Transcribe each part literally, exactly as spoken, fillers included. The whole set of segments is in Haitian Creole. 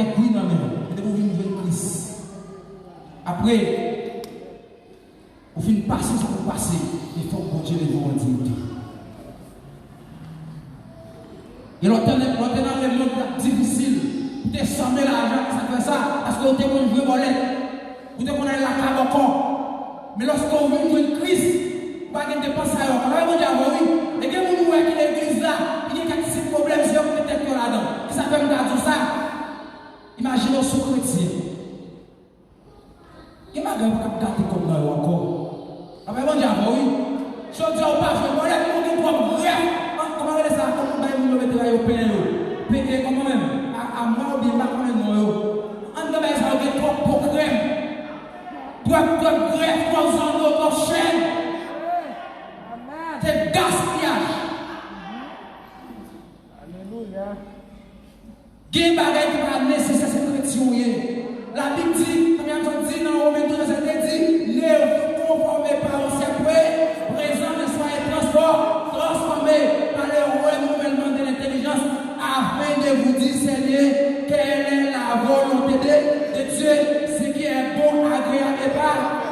egri nan men w. Depi w vin jwenn Kris. Apre, ou fin pase sa pou pase, men fòk Bondye leve w an diyite. Gen lòt tan, lè w te nan lemonn, t ap difisil pou te sanble lajan, sa k fè sa, paske w te konn jwe bòlèt, ou te konn al lakay bòkò. Men lòske w vin jwenn Kris, ou pa gen depans sa yo ankò. Lave Bondye avè w, wi. E gen moun ou wè ki legliz la, ki gen kèk ti pwoblèm, se yo ki met tèt yo ladan. Kisa fè m ta di w sa? Imajine w se yon kretyen. Gen bagay ou p ap gate kòb nan yo ankò. Apre Bondye avè w, wi. Jodi a ou pa jwe bòlèt, ou gen twòp grèf. An, kòman rele sa? Kòman bay moun yo mete la yo penyen yo? Penyen, kòman menm? A, amwa oubyen m pa konnen non yo. Anndan bagay sa yo gen twòp po krèm. Twòp, twòp grèf, twòp zanno, twòp chèn. Se gaspiyaj. Alelouya. Gen bagay ki pa nesesè, se kretyen w ye. Labib di, Bib la di nan Women douz vèsè de, di, Ne vous conformez pas au siècle présent, mais soyez transfor-, transformés par le renouvellement de l'intelligence, afin de vous discerner quelle est la volonté de, de Dieu, ce qui est bon, agréable et parfait.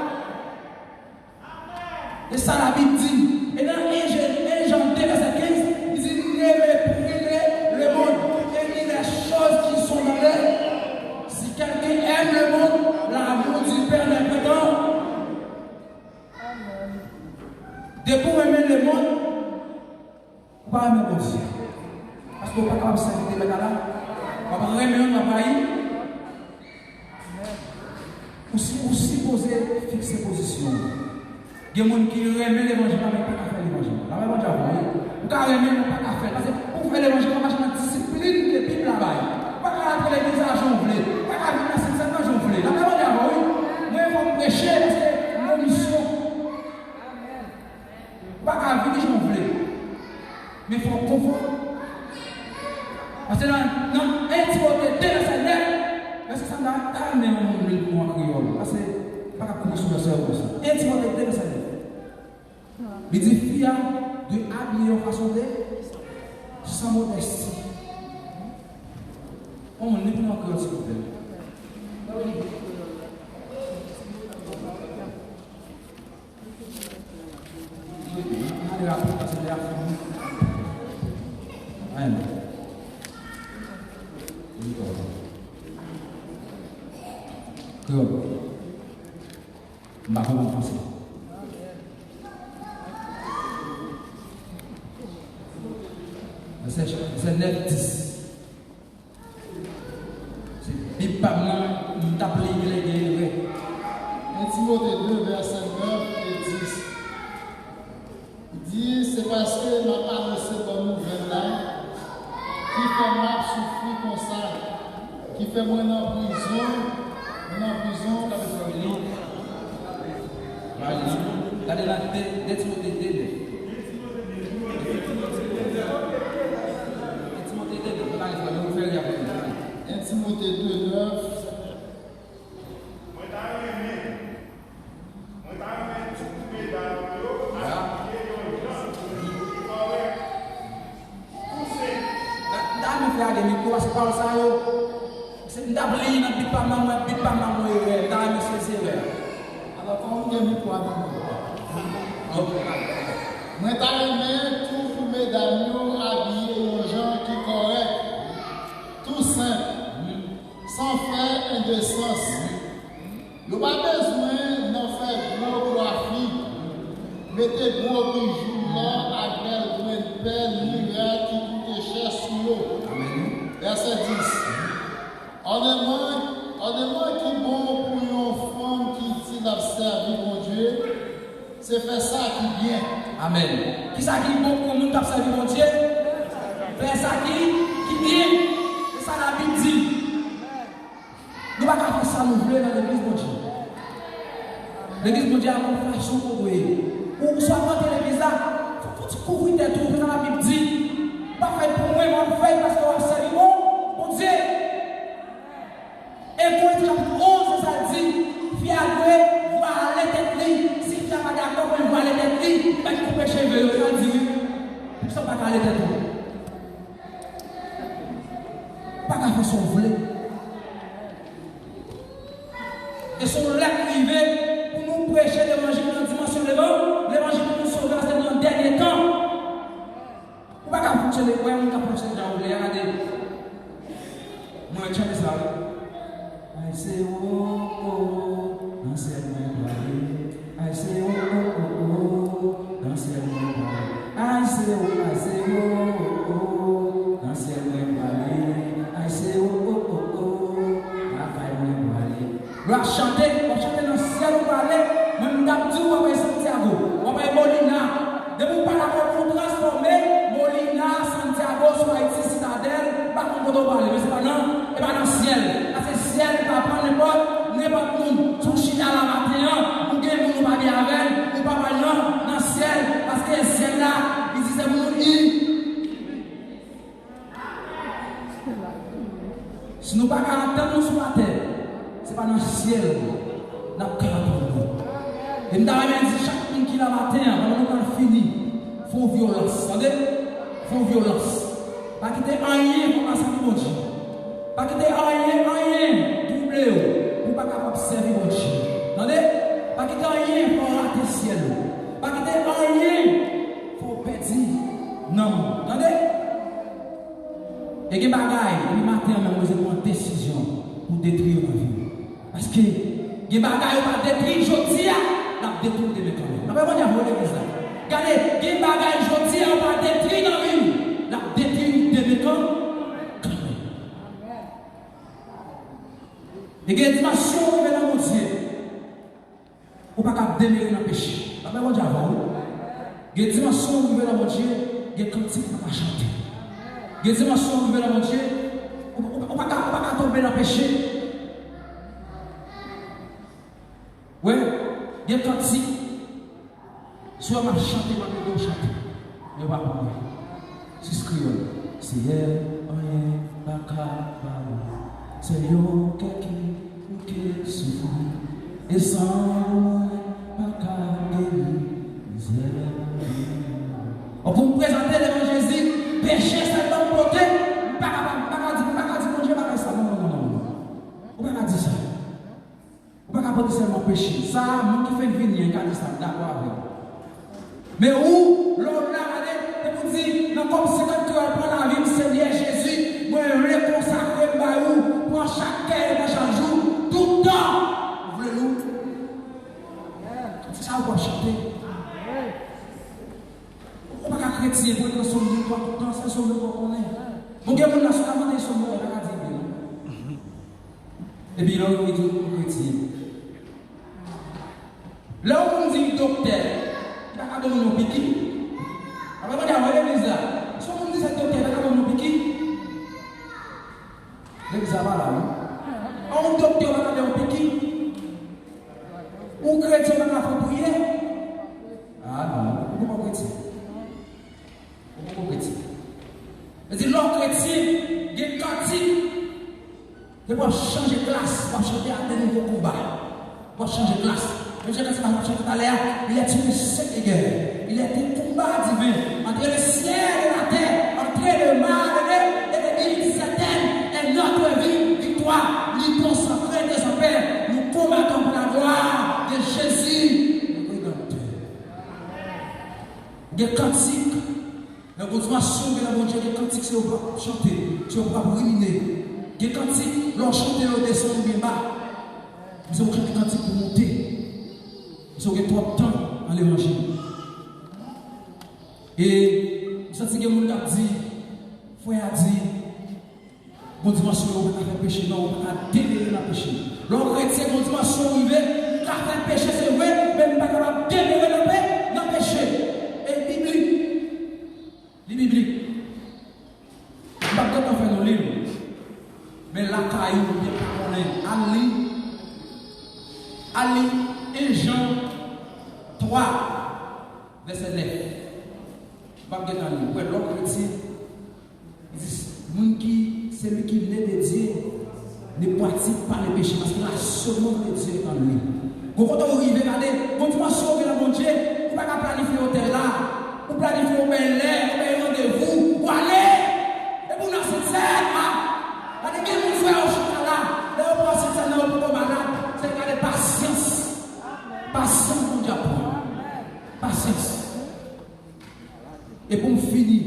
E sa Labib di. E nan en Jan, en Jan de vèsè kenz, li di, Ne méprisez pas le monde, ni les choses qui sont dans le monde. Si quelqu'un aime le monde, l'amour du Père n'est point en. Depi w renmen lemonn, ou pa renmen Bondye. Paske ou pa kapab sèvi de mèt a la. W ap renmen youn, w ap rayi. Ou si, ou sipoze fikse pozisyon w. Gen moun ki renmen levanjil la, men pa ka fè levanjil la. Lave Bondye avè w, wi. Ou ka renmen l, men pa ka fè l. Paske pou w fè levanjil la, mache nan disiplin ke Bib la bay. Ou pa ka rantre legliz la jan w vle. Ou pa ka vin nan sentsèn nan jan w vle. Lave Bondye avè w, wi. Mwen fò m preche paske m gen misyon. Ou pa ka vini jan w vle. Men fò w konfòm. Paske nan, nan en Timote de vèsè nèf, vèsè sa m ta, ta renmen yon moun li pou mwen an kreyòl. Paske m pa ka kouri sou vèsè yo konsa. En Timote de vèsè nèf. Li di fi a de abiye yon fason de san modèsti. Yon moun li pou mwen an kreyòl, silvouplè. Kreyòl. M pa konprann franse. Vèsè, vèsè nèf, dis. Se Bib pa m nan, m t ap li, genlè gen erè. En Timote de, vèsè nèf e dis. Li di, Se paske m ap anonse bòn nouvèl la, ki fè m ap soufri konsa, ki fè mwen nan prizon, mwen nan prizon. Gade nan de, de Timote de nèf. De Timote de nèf, nou ka li frè, nou fè li avè nou. En Timote de nèf. Mwen ta renmen, mwen ta renmen tout medam yo abiye yon jan ki kòrèk. Tou senp. M ta, m ta renmen frè a gen mikwo, paske pawòl sa yo, se m t ap li nan Bib pa m nan, mwen, Bib pa m nan, mwen erè, m ta renmen sezi erè a. Alò, kòm ou gen mikwo a nan men w. Ok. Mwen ta renmen tou pou medam yo abiye yon jan ki kòrèk, tou senp, san fè endesans. Yo pa bezwen nan fè gwo kwafi, mete gwo bijou lò ak bèl grenn pèl, miray ki koute chè sou yo. Amèn. Vèsè dis. Ònèman, ònèman ki bon pou yon fanm ki di l ap sèvi Bondye, se fè sa ki byen. Amèn. Kisa ki bon pou moun k ap sèvi Bondye? Fè sa ki, ki byen. Se sa Labib di. Nou pa ka fè sa nou vle nan legliz Bondye. Legliz Bondye a gon fason pou dwe ye. Ou, ou swa w rantre legliz la, fò, fò w ti kouvri tèt ou, fè sa Labib di. Ou pa fè l pou mwen, men w ap fè l paske w ap sèvi Bon, Bondye. En Korent chapit onz, se sa l di, fi a dwe vwale tèt li. Si fi a pa dakò pou l vwale tèt li, mèt koupe cheve yo, sa l di wi. Poukisa w pa kale tèt ou? Ou pa ka fè sa w vle. Wè moun k ap fè sa jan ou vle a, gade. Mwen chante sa, wi. Ay se o, o, o, nan syèl mwen prale. Ay se o, o, o, o, nan syèl mwen prale. Ay se o, ay se o, o, o, nan syèl mwen prale. Ay se o, o, o, o, lakay mwen prale. W ap chante, w ap chante nan syèl ou prale. Mwen m t ap di w w ap al Santiago, w ap al Molina. Depi w pa dakò pou w transfòme, Molina, Santiago, sou Ayiti, Sitadèl, m pa konn kote w prale, men se pa nan, e pa nan syèl. Paske syèl pa pran nenpòt, nenpòt moun. Si w chita la maten an, ou gen moun ou pa byen avè l, ou pa pral nan, nan syèl, paske syèl la, li di se pou moun i. Si nou pa ka antann nou sou latè, se pa nan syèl n ap ka antann nou. E m ta renmen di chak moun ki la maten an, pandan nou pral fini, fè yon vyolans, tande? Fè yon vyolans. Pa kite anyen fè w pase pou Bondye. Pa kite anyen, anyen twouble w pou w pa kapab sèvi Bondye. Tande? Pa kite anyen fè w rate syèl ou. Pa kite anyen fè w pèdi nanm ou. Tande? E gen bagay, depi maten an menm, ou bezwen pran desizyon pou detwi yo nan vi w. Paske gen bagay ou pa detwi jodi a, l ap detwi w demen kanmenm. N ap reponn avè w legliz la. Gade, gen bagay jodi a ou pa detwi nan vi w, l ap detwi w demen kan, kanmenm. E gen dimansyon ou rive nan Bondye. Ou pa ka demere nan peche. Lapè Bondye avè w, wi. Gen dimansyon ou rive nan Bondye, gen kantik ou pa ka chante. Gen dimansyon ou rive nan Bondye, ou, ou, ou pa ka, ou pa ka tonbe nan peche. Wi, gen kantik. Si w ap chante, m ap ede w chante. Men w pa konn. Jis kreyòl. Seyè, anyen pa ka ba ou. Se yon kè ki bouke soufri. E san ou mwen pa ka geri mizè. Bon, pou m prezante devan Jezi, peche sèlman m pote, m pa kapab, m pa ka di, m pa ka di Bondye bagay sa. Non, non, non, non, non. Ou pa ka di sa. Ou pa ka pote sèlman peche. Sa a, moun ki fèk vini an ka di sa, m dakò avè w. Men ou, lè w la, gade, se pou di, nan kòm senkant kreyòl, pran lavi m, Senyè Jezi, mwen vle konsakre m bay ou, pran chak kè e pran chak jou, tout tan, ou vle l ou. Se sa ou ap chante. Ou pa ka kretyen pou w nan sòm de twa tout tan, se sòm de twa w konnen. Bon, gen moun nan sou ka mande sòm de twa, pa ka di byen non. Epi lè w rive di w kretyen. Lè yon moun di l doktè, li pa ka ban moun yon piki. Apre mande a wè legliz la. Si yon moun di se doktè, li pa ka ban moun yon piki. Legliz la pa la, non. Yon doktè pa ka ban yon piki. Yon kretyen pa ka fè priyè. Ah non, ou pa kretyen. Ou poko kretyen. Li di, lè w kretyen, gen kantik. Depi w ap chanje klas, w ap chante a de nouvo konba. W ap chanje klas. Menm jan kantik la w ap chante talè a, il est une sainte guerre. Il est un combat divin entre le ciel et la terre, entre le mal et le, et le bien, certaine est notre vie, victoire, luttons sans crainte et sans peur, nous combattons pour la gloire de Jésus, le Rédempteur. Gen kantik. Lè gon dimansyon gen nan Bondye, gen kantik se yo p ap chante, se yo p ap rimine. Gen kantik, lè w chante yo desann oubyen ba. Misye ou chante kantik pou monte. Misye ou gen twòp tan nan levanjil. E m santi gen moun k ap di, frè a di, Gon dimansyon ou pa ka fè peche, non, ou pa ka demere nan peche. Lè w kretyen, gon dimansyon ou rive, ou ka fè peche, se vre, men ou pa kapab demere nan pe-, nan peche. E biblik. Li biblik. M p ap gentan fè nou li l. Men lakay ou, ou byen pa konnen. Al li. Al li en Jan twa, vèsè nèf. M p ap gentan li. Ou wè, lè w kretyen, Li di, moun ki, celui qui naît de Dieu ne pratique pas le péché, parce que la semence de Dieu est en lui. Gon kote ou rive, gade, gon dimansyon ou gen nan Bondye, ou pa ka planifye otèl la, ou planifye yon bèlè, yon bèl randevou, ou ale, epi w nan siksè, a, gade, gen moun frè yo chita la, lè yo pran siksè nan yo poko malad, se gade pasyans, pasyans Bondye ap pran, pasyans. E pou m fini,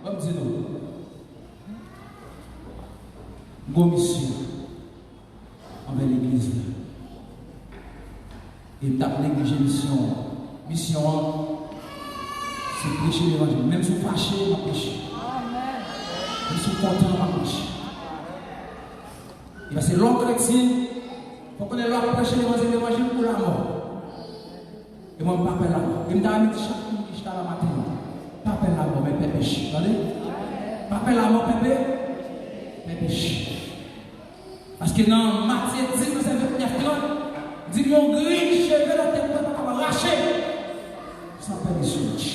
ban m di nou, m gon misyon anvè legliz la. E m t ap neglije misyon an. Misyon an, se preche levanjil. Menm si w fache, m ap preche. Menm si w kontan, m ap preche. E paske lè w kretyen, fò w konnen lè w ap preche levanjil, levanjil pou lamò. E mwen, m pa pè lamò. E m ta renmen di chak moun ki chita la maten an, pa pè lamò, men pè peche. Tande? Pa pè lamò, pè pe-, pè peche. Paske nan Matye dis, vèsè vennèf, trant, di, yon grenn cheve nan tèt mwen pa kapab rache san pèmisyon Bondye.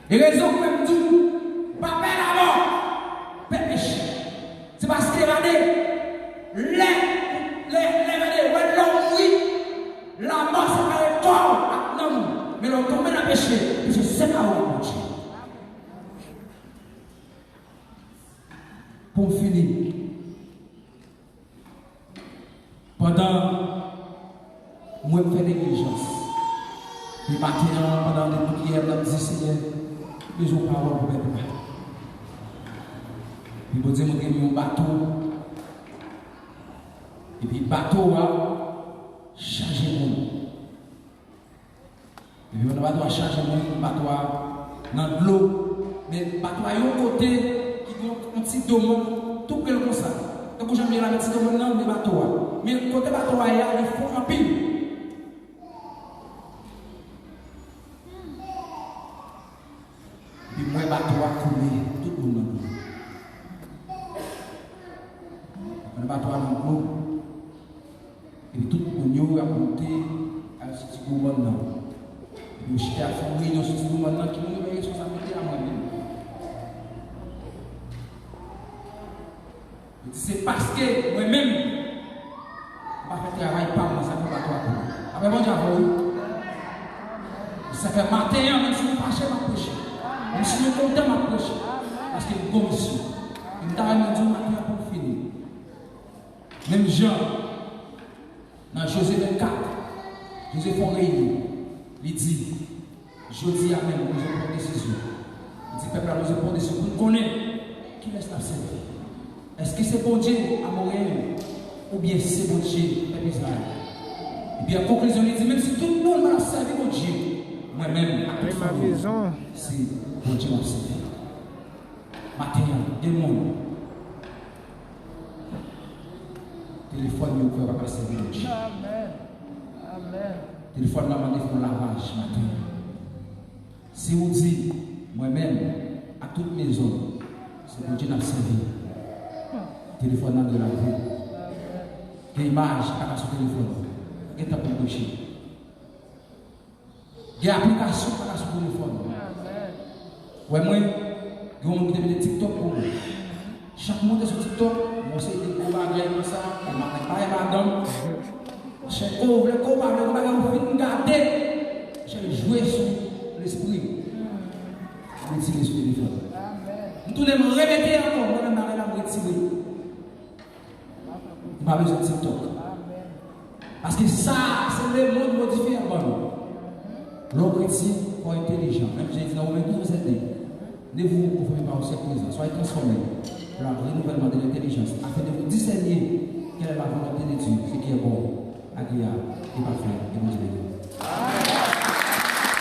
E rezon k fè m di w, pa pè lamò, pè peche. Se paske, gade, lè, lè, lè, gade, wè, lè w mouri, lamò separe kò w ak nanm ou. Men lè w tonbe nan peche, peche separe w ak Bondye. Pou m fini, pandan mwen fè neglijans, e maten an, pandan depi yè, m ap di, Senyè, m bezwen yon pawòl pou pèp la. Epi Bondye montre m yon bato. Epi bato a chaje moun. Epi pandan bato a chaje moun, bato a nan dlo. Men bato a yon kote ki gen yon ti domòn tou pre l konsa. Tankou jan m ye la, men ti domòn nan, men bato a. Men kote bato a ye a, li fon anpil. Epi m wè bato a koule, tout moun nan dlo. Pandan bato a nan dlo, epi tout moun yo ap monte al sou ti gwo mòn nan. Epi yo chita ap fè yon reyinyon sou ti gwo mòn nan, ki moun yo bay responsablite a? Mwen menm. Li di, se paske mwen menm, m pa fè travay pa m, sa fè bato a koule. Apre Bondye avè w, wi. Sa fè maten an, menm si nou fache, m ap preche. Menm si nou kontan, m ap preche. Paske m gon misyon. E m ta renmen di w maten an pou m fini. Menm jan, nan Jozye vennkat, Jozye fè yon reyinyon. Li di, jodi a menm, nou bezwen pran desizyon. Li di pèp la, nou bezwen pran desizyon pou n konnen kilès n ap sèvi. Èske se Bondye amoreyen yo, oubyen se Bondye pèp Izrayèl? Epi an konklizyon, li di, menm si tout moun pa t ap sèvi Bondye, mwen menm ak tout fanmi m, se Bondye m ap sèvi. Maten an, gen moun, telefòn yo fè yo pa ka sèvi Bondye. Amèn. Amèn. Telefòn nan mande fè yon lavaj maten an. Si ou di, mwen menm, ak tout mezon m, se Bondye n ap sèvi, telefòn nan dwe lave. Amèn. Gen imaj ki pa ka sou telefòn. Gen tan pou m preche. Gen aplikasyon pa ka sou telefòn. Wè mwen, gen yon moun ki te mete TikTok pou mwen. Chak moun te sou TikTok, mwen se de gwo bagay konsa, e madanm pa e madanm. Chè, ko w vle, ko w pa vle, gwo bagay ou fin gade, chè, jwe sou lespri m. Retire sou telefòn. M tounen m remete ankò, mwen menm bagay la m retire. Nou pa bezwen TikTok. Paske sa, se lemonn modifye ap ban nou. Lè w kretyen, fò w entelijan. Menm jan li di nan Women douz, vèsè de, ne vous conformez pas au siècle présent, soyez transformés par le renouvellement de l'intelligence, afin de vous discerner quelle est la volonté de Dieu, ce qui est bon, agréable et parfait, et Bondye beni.